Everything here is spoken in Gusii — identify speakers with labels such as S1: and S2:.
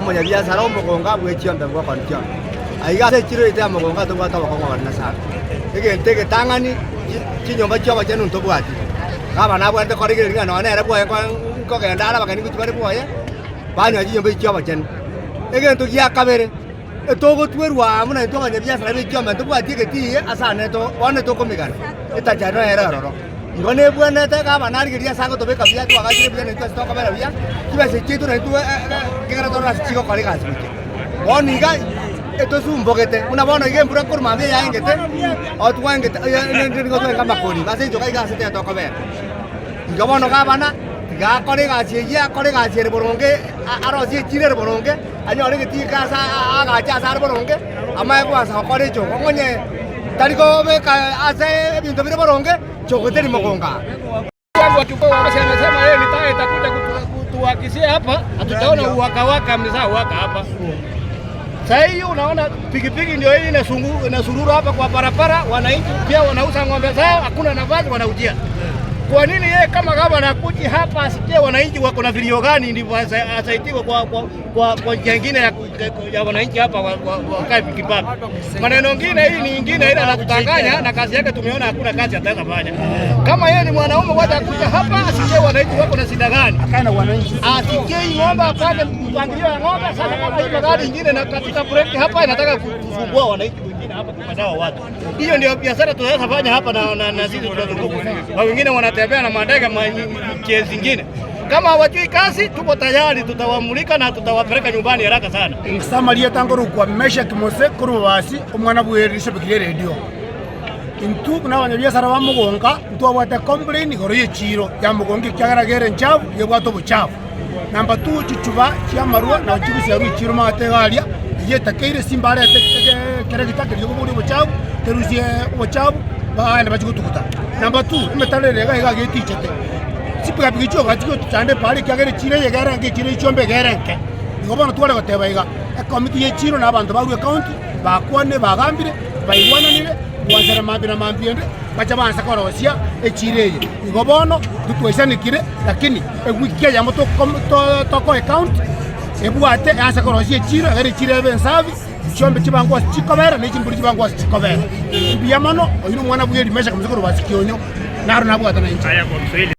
S1: Omonyabiasara omogongo abue chiombe ngokora chiombe. Aiga ase echiro yaito ya mogongo tobwate obokong'u obonene sana. Egento egetang'ani, chinyomba chi'obochenu ntobwati. Gavana abwenerete korigereria ng'a nonya nere bwoye nkogenda are abageni gochia bare bwoye, banyora chinyomba echi chi'obochenu. Egento gia kabere, etogotwerwa aa buna intwe abanyabiasara be chiombe ntobwati egetii ase ane bono tokomigana, etacha nere ororo. Igo nebwenerete gavana arigererie ase agotobeka buya, twagachire buya naintwe ase tokobera buya, chibesa echi chiaito naintwe ekegera torore ase chigokora egasi gochia. Bono iga etosumbogete, buna bono iga embura korwa mambia yaengete, oo twaengete nigo twaenga amakori ime ase eng'encho iga iga ase tokobera. Igo bono gavana, tiga akore egasi eyio akore egasi ere boronge, arosie echiro ere boronge, anyore egetii ase agache ase are boronge, amanye koansa gokora echoko. Onye tari kobeka ase ebinto bire boronge, choko teri mogongo aa.
S2: Anasema yeye ni taa itakuja kutuwakishia hapa, hatutaona uwakawaka mzaa waka hapa. Saa hii unaona pikipiki ndio hii inasururu hapa kwa barabara, wananchi pia wanauza ng'ombe zao, hakuna nafasi wanaujia. Kwa nini yeye kama gavana akuji hapa asikie wananchi wako na vilio gani, ndivyo asaidiwe kwa, kwa, kwa, kwa njia ingine ya, ya wananchi hapa wakae pikipiki. Maneno ngine hii ni ingine ile anatutanganya na kazi yake tumeona hakuna kazi ataweza fanya. Kama yeye ni mwanaume wacha akuja hapa asikie wananchi wako na shida gani.
S3: Akae na wananchi.
S2: Asikie hii ng'ombe apande mpangilio ya ng'ombe. Sasa kama hii magari ingine na katika breki hapa inataka kusumbua wananchi wengine hapa kupadawa watu. Hiyo ndio biashara tunaweza fanya hapa na, na, na sisi tunazunguka. Na wengine wanatembea na mandege ma njia zingine. Kama hawajui kazi, tuko tayari, tutawamulika na tutawapeleka nyumbani haraka sana.
S3: Samaria tangorokwa Meshaki Mose korwa Bobasi, omwana bw'erisabiki ri'eredio. Intwe buna abanyabiasara ba Mogonga ntwabwate complain igoro y'echiiro ya Mogonga ekiagera gere enchafu yebwate obochafu. Number two chichuba chi'amarwa nabo chigosiarwa echiiro maate iga aria, eyio etakeire simba arete ekeregita keria oboboria obochafu kerusie obochafu baande bachie gotuguta. Number two emetaro ere iga iga getichete, chipikapiki chioka chigotuchanda epaara ekiagera echiiro eye egere enke echiiro echiombe egere enke. Igo bono tware goteba iga, ekomiti y'echiiro na abanto barue ecounty bakwane bagambire baigwananire gwanchera mambia na mambia ende bache baanse korosia echiiro eye. Igo bono ntitwaisanekire lakini ewiki eyemo tokoa ecounty ebwate eanse korosia echiiro egere echiiro ebe ensafi, chiombe chibangwe ase chikobera ne chimbori chibangwe ase chikobera. Mbuya mono, oyio nomwana bwe Elimesha Kamoso korwa Basikionyo, naro nabwate nainche.